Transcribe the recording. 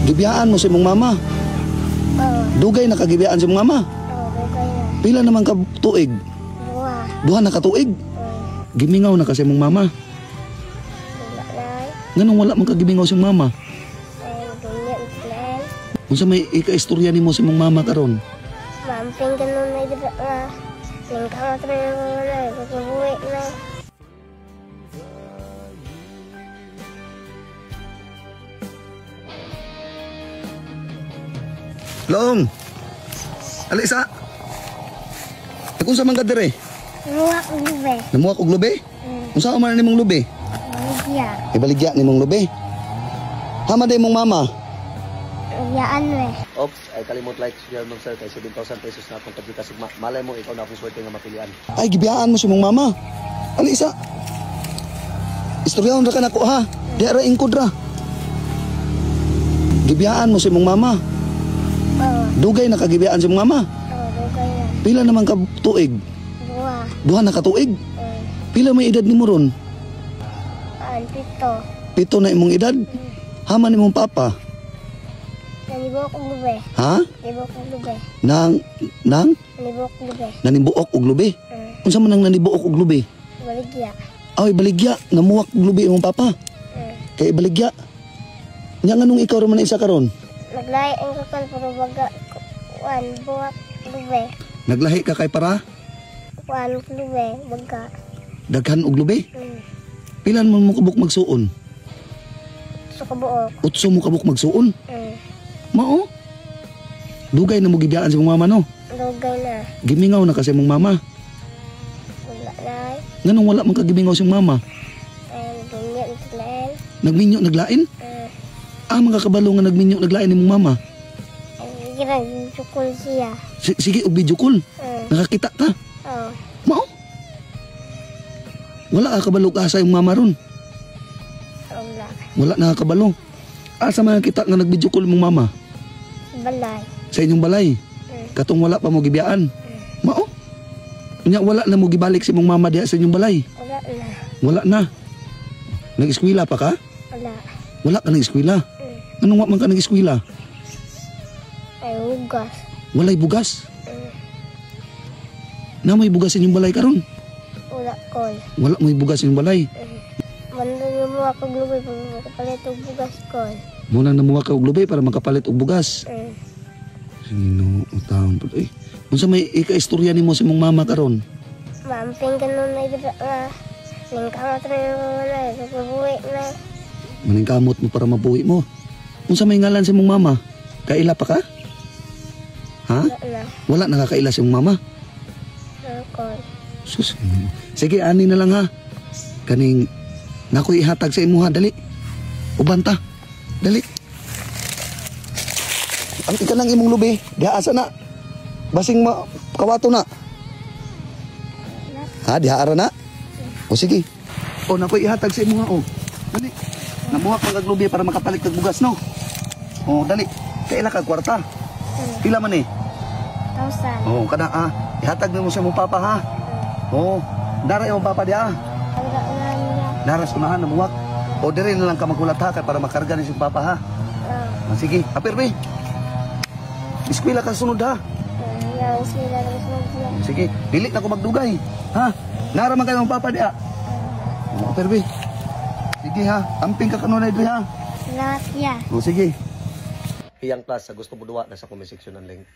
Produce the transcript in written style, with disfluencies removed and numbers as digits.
Gibiyaan mo sa imong mama. Oo. Dugay na kagibiyaan sa imong mama. Oo, dugay na. Pila naman ka tuig? Duha. Duha na ka tuig. Gimingaw na ka sa imong mama. Wala na. Nganong wala man ka gimingaw sa imong mama? Ay, ganyan sila. Unsa may ika-istorya nimo sa imong mama karon? Mamping ganun na dira nga. Ningkamot na yung na. Pagkabuhi na. Long. Alisa. Unsa man ka dire? Namuha ko lube. Namuha og lubi? Unsa man nimong lubi? Maligya. Ibaligya nimong lubi. Hama day mong mama. Yaan we. Ops, ay kalimot like, share, ma'am sir, kay 7,000 pesos na akong pagkita sigma. Malay mo, ikaw na akong swerte nga mapilian. Ay, gibiyaan mo si mong mama. Alisa. Istoryahon ra ka nako ha. Di ra ingkod ra. Gibiyaan mo si mong mama. Oo. Dugay na kagibiyaan si mong mama. Oo, dugay na. Pila naman ka tuig? Duha. Duha na ka tuig. Pila may edad nimo ron? An, 7. 7 na imong edad. Hama nimong papa. Nanibuok og lube. Ha? Nanibuok og lube. Nang nang Nanibuok og lube. Nanibuok og lubi. Unsa man ang nanibuok og lubi? Baligya. Ay, baligya, namuwak og lubi imong papa. Kay baligya. Nya nganong ikaw ra man isa karon? Naglahi ang kakal pero baga kuan buwak lube. Naglahi ka kay para Kuan lube baga. Daghan og lubi. Pilan man mo kabuk magsuon? Sa kabuok. 8 mo kabuk magsuon. Mao? Dugay na mo gibiyaan sa imong mama no. Dugay na. Gimingaw na kasi imong mama. Wala na. Nganong wala man ka gimingaw sa imong mama? Ay, ganyan sila. Nagminyo naglain? Ah, mga kabalo nga nagminyo naglain imong mama. Ay, gira sukol siya. Sige og video call. Nakakita ka. Oo. Mao? Wala ka kabalo ka sa imong mama ron. Wala. Wala na kabalo. Asa man kita nga nag-video call imong mama? Sa balay. Sa inyong balay. Katong wala pa mo gibiyaan. Mao? Nya wala na mo gibalik sa imong mama diha sa inyong balay. Wala na. Wala na. Nag-eskwela pa ka? Wala. Wala ka nag-eskwela. Anong wa man ka nag-eskwela? Ay, hugas. Walay bugas. Na may bugas sa inyong balay karon? Wala kol. Wala may bugas sa inyong balay. Wala na mo ako glubay para makapalit og bugas kol. Muna namuha ka og lubay para makapalit og bugas. Sino taon po eh. Unsa may ika-istorya nimo sa imong mama karon? Mamping ganun na dira nga. Ningkamot na yung na. Pagkabuhi na. Maningkamot mo para mabuhi mo. Unsa may ngalan sa imong mama? Kaila pa ka? Ha? Wala na. Wala nakakaila sa imong mama? Kol. Sus. Sige, ani na lang ha. Kaning nakoy ihatag sa imo ha, dali. Uban ta. Dali. Ang ika nang imong lubi, diha asa na. Basing ma kawato na. Ha, diha ara na. O sige. O nakoy ihatag sa imo ha, o. Dali. Namuha ka kag lubi para makapalit kag bugas no. O dali. Kaila ka kwarta. Pila man eh? 1,000. O kada ah. Ihatag nimo sa imong papa ha. O, dara imong papa diha. Wala na niya. Dara sa unahan namuwak. O dire na lang ka magulat ha kay para makarga ni si papa ha. Oo. Ah, sige, apir be. Eskwela ka sunod ha. Yang sila na sunod. Sige, dili na ko magdugay. Ha? Nara man kayo mong papa diha. O, apir be. Sige ha, amping ka kanunay diri ha. Salamat ya. O sige. Hiyang Plus, sa gusto mo duwa, nasa comment section ang link.